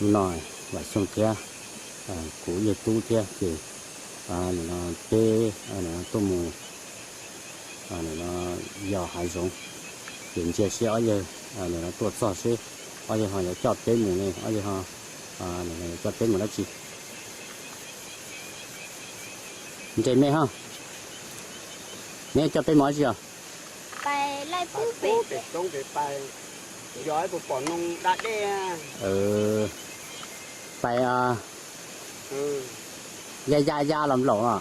Hnub no Vam Xyooj thiab kuv yawg Tub thiab ces peb tuaj mus yos hav zoov, ces ntsia seb ob yawg tuaj txog seb ob yawg ho yuav coj peb mus ne, ob yawg ho yuav coj peb mus dab tsi. Nres me ho, neb coj peb mus dab tsi os? Pais ya ya ya los nplaum os.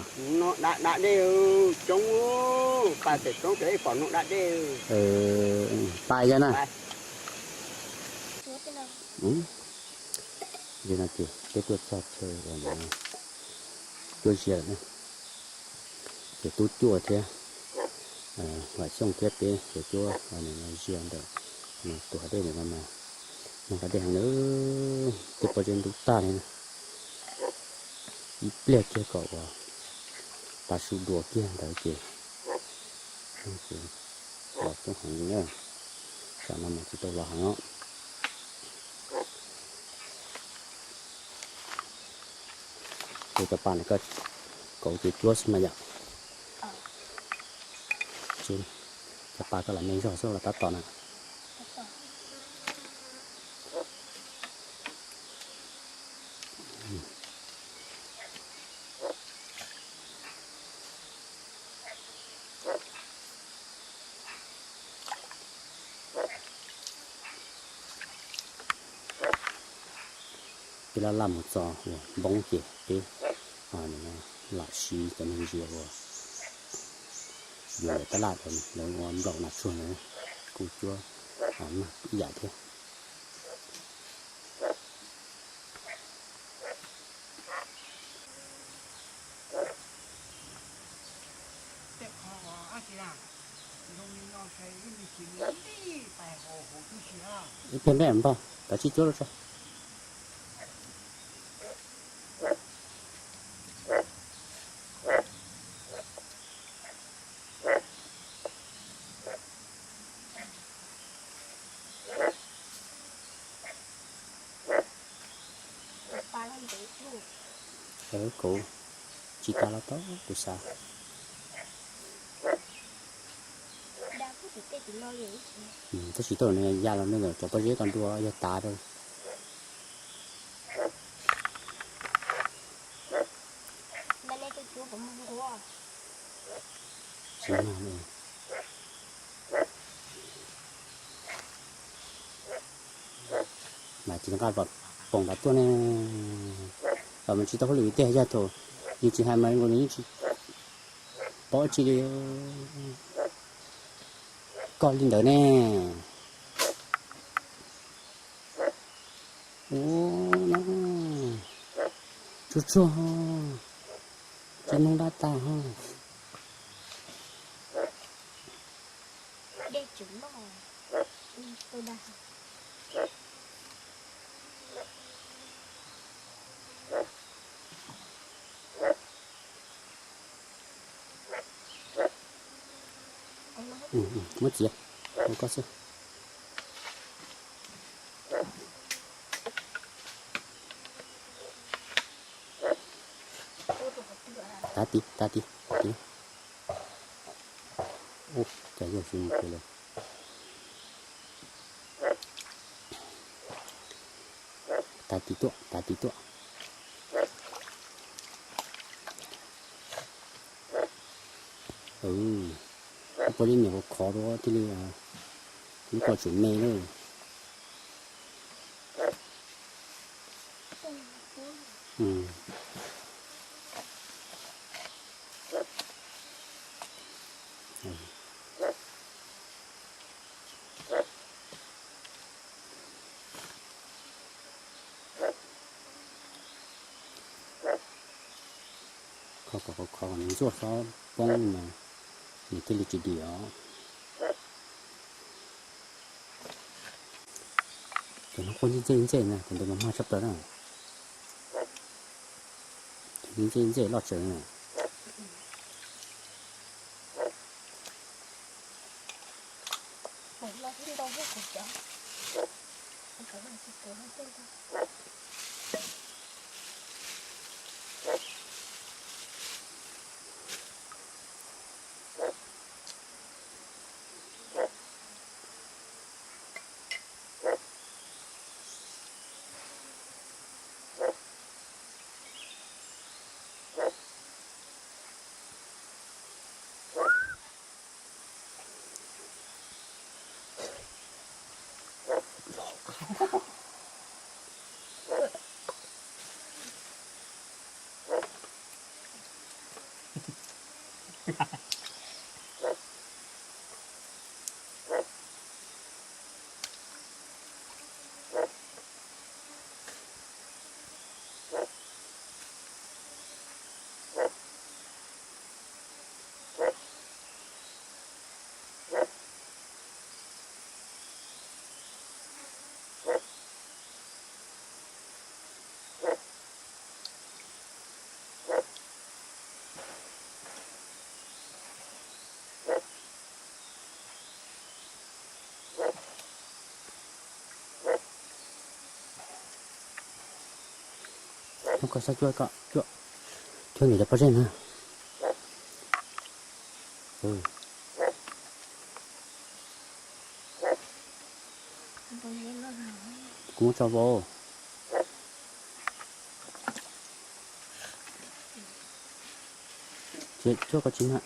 Pais ya na. Yog no ces peb tuaj txog chaw cuab ziag lawm na, ces Tub Cuaj thiab Vam Xyooj thiab peb ces cuab ziag ntawm tus hav dej ntawm no mas, noj hav dej heev na, tej pob zeb ntub tag li na. Ib pliag kiag kom uas tav su dua kiag ntawd ces los coob heev li na, tsam no mas tsis tau los heev os. Ces cov pas no koj kauv ces cuab xwb mas yom. Cov pas koj lam me zog xwb los tab tom na. Peb laj laj mus txog uas npoob ces peb lam siv cov neeg ntsia uas yuav lawv tab laj, lawv ua nplaum nas tsuag ntawd kuj cuab mag ib yam thiab. Ib pliag neb npog kav tsij cuab lub tso. Kuv tsis tas los tau kuv xav. Tab sis tau nws ya los nws cov pob zeb ko nrua yog tav rau. Tsis mag li. Mas tsis nqa poom nrad tuaj ne, los mas tsis tau hauj lwm tiag, yog thaum yus tsis hais mas nkaus nws yeej tsis paub tsi li. Koj li ntawd ne. Ua no, tsuag tsuag, tsis noog dab tas ho. Muab txiav rau koj xwb. Tav tid, tav tid, tav tid. Ub, cas yog tsis mus kiag li. Tav tid tuaj, tav tid tuaj. Ub, pob zeb niam khov khov rau thiaj li, lub ko tseem me lawm. Kho kom khov khov kom nws ntsuab xob poob mas nws thiaj li tsis dim os. Ces no quaj ntxej ntxej ntxej na, tus ntawd mas mag tshaj plaws na. Ntxej ntxej loj tsawv na. Coj koj sab cuab, koj cuab, cuab ntawm cov pob zeb na. Kuv muab tso vau. Cuab koj tsis na.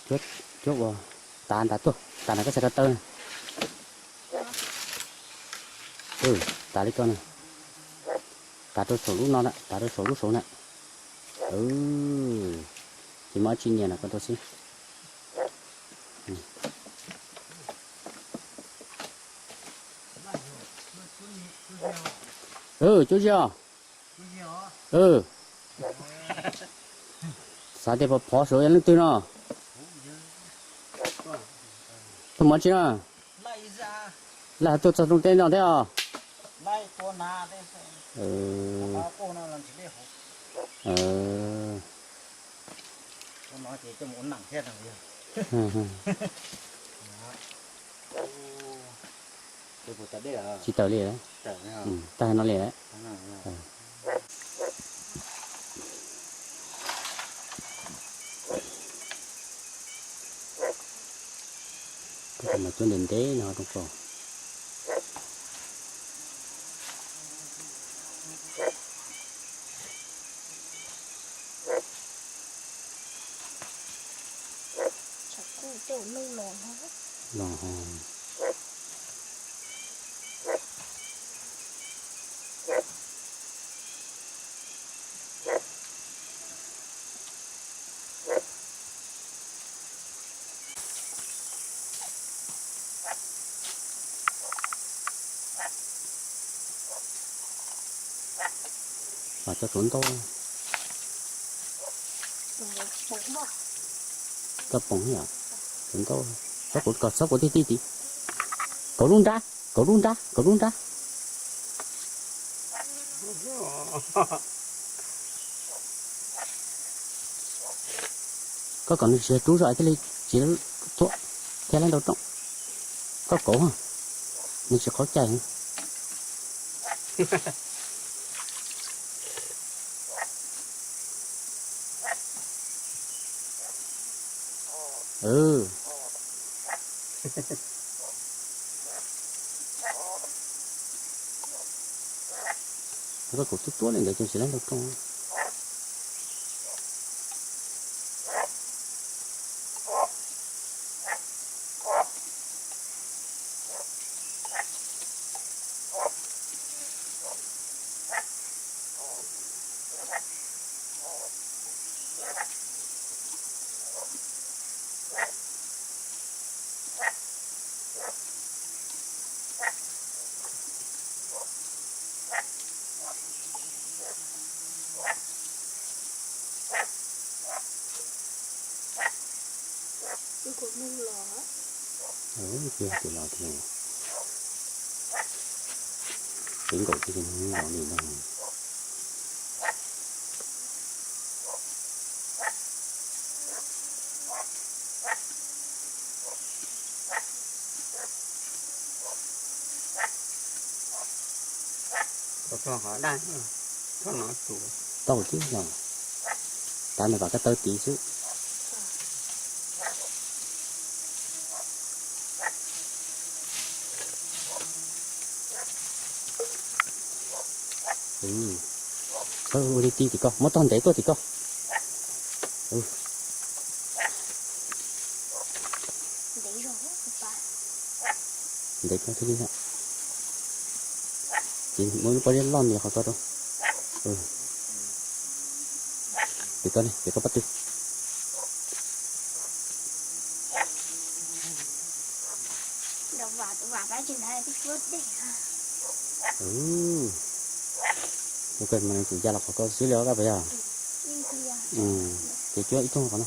Cuab, cuab ua, tav nrad tuaj, tav nrad koj txhais ko taw na. Tav li ko na. Tav rau saum lub no na, tav rau saum lub saud na. Ces muaj dab tsi nyiam no koj rau xwb. Cuab ziag. Xav tias phov saud yog leej twg no. Tuaj mus tsi no. Laj tuaj txog rooj teb no thiab os. Tsis tawm li, tag no li. Mas cuab ntev ntev no rau koj. Los ho. Mas cov tsuav ntaub. Cov poom yom, tsuav ntaub. Txhob kuv, txhob kuv tib tib tid. Kauv lub nrab, kauv lub nrab, kauv lub nrab. Koj kom nws tsis rub zog thiaj li tsis tuab thiab lab ntau rooj. Koj kauv, nws tsis qhov cai. Koj kauv tuab tuab li ntawd ces tsis lab ntau rooj. Tus los tiag, tus los tiag. Peb nkaum twg los li no. Tau tib no, tav nws kom koj taw tid xwb. Ua li ti tim koj, muab tog ntev tuaj tim koj. Ntev koj thiaj li, ces muab lub pob zeb loj ntiav qhov ko rau. Tim koj li, tim koj pob tw. Ua kawg mas nws tsuas ya los qhov ko xwb li os, koj puas yog? Ces cuab ib tug qhov no.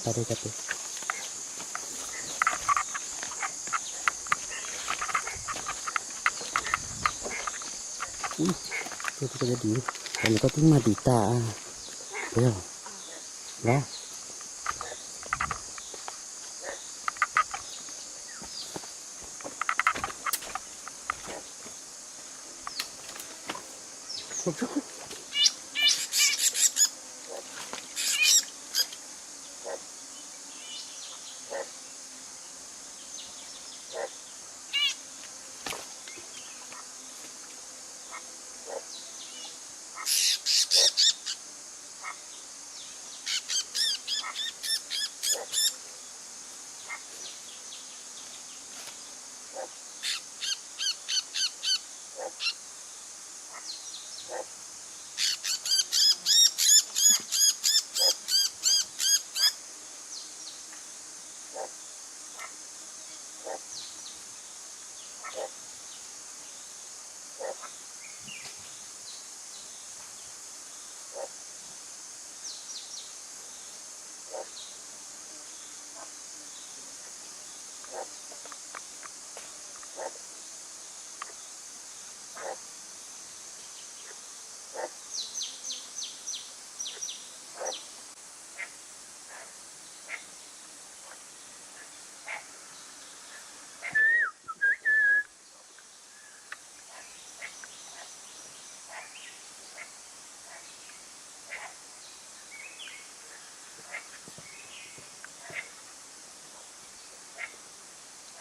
Ua, tuaj tuaj cov dim, cov no koj twb mag dim tas. Yog, los.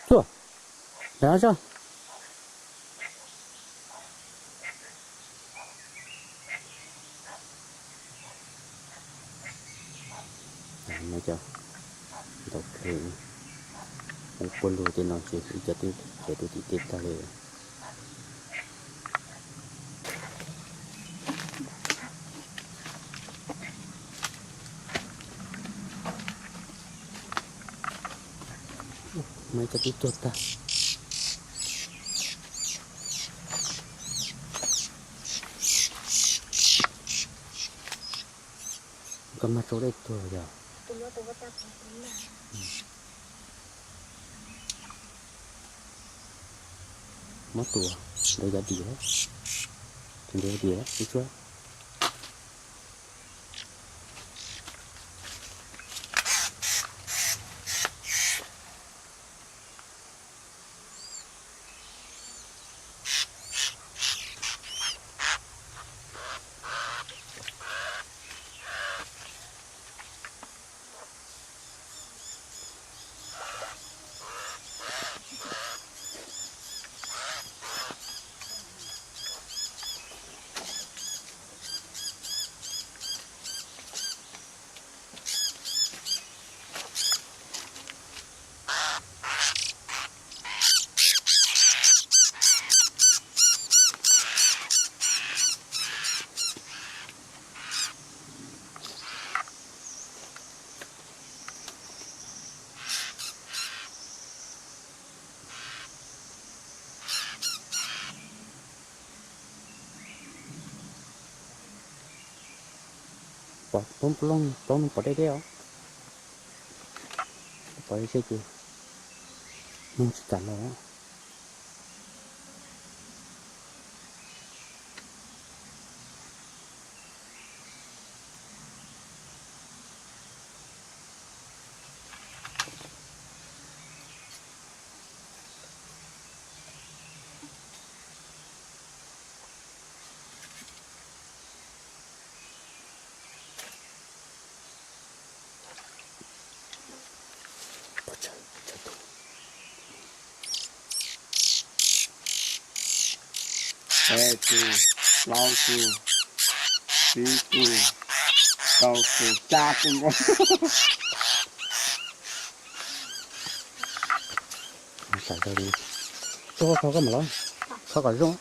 Tuaj, nram no tso. No cov ntau kawg, ub puab lug tej no ces ib co twb txawv rau tim tej tag li. Muaj ib co twb tuag tag. Koj mag rau dej tuag yog. Muab tua, ntawd cov diam, tus ntawd cov diam, ib tsuab. Pom plaub, plaub nub pom deb deb os. Pom deb deb ces nug tsis kam los. Peb tug, plaub tug, tsib tug, rau tug, xya tug nkaus. Tso kho koj mam los, kho kom zoo.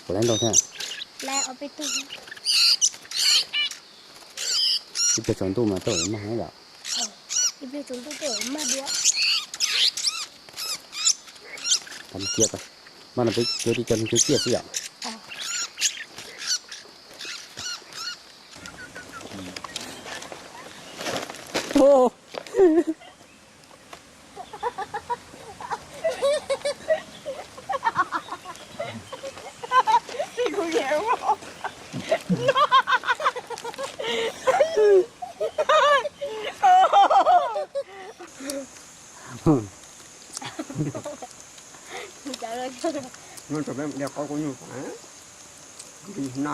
Ua laiv ntau thiab. Ib pliag tsaus ntuj mas tej zaum mag na yom. Tau mus ciaj tau. Mag no peb yuav tib co nrhiav ciaj xwb yom. Nyob rau peb mus de qaub kuv nyuj, na.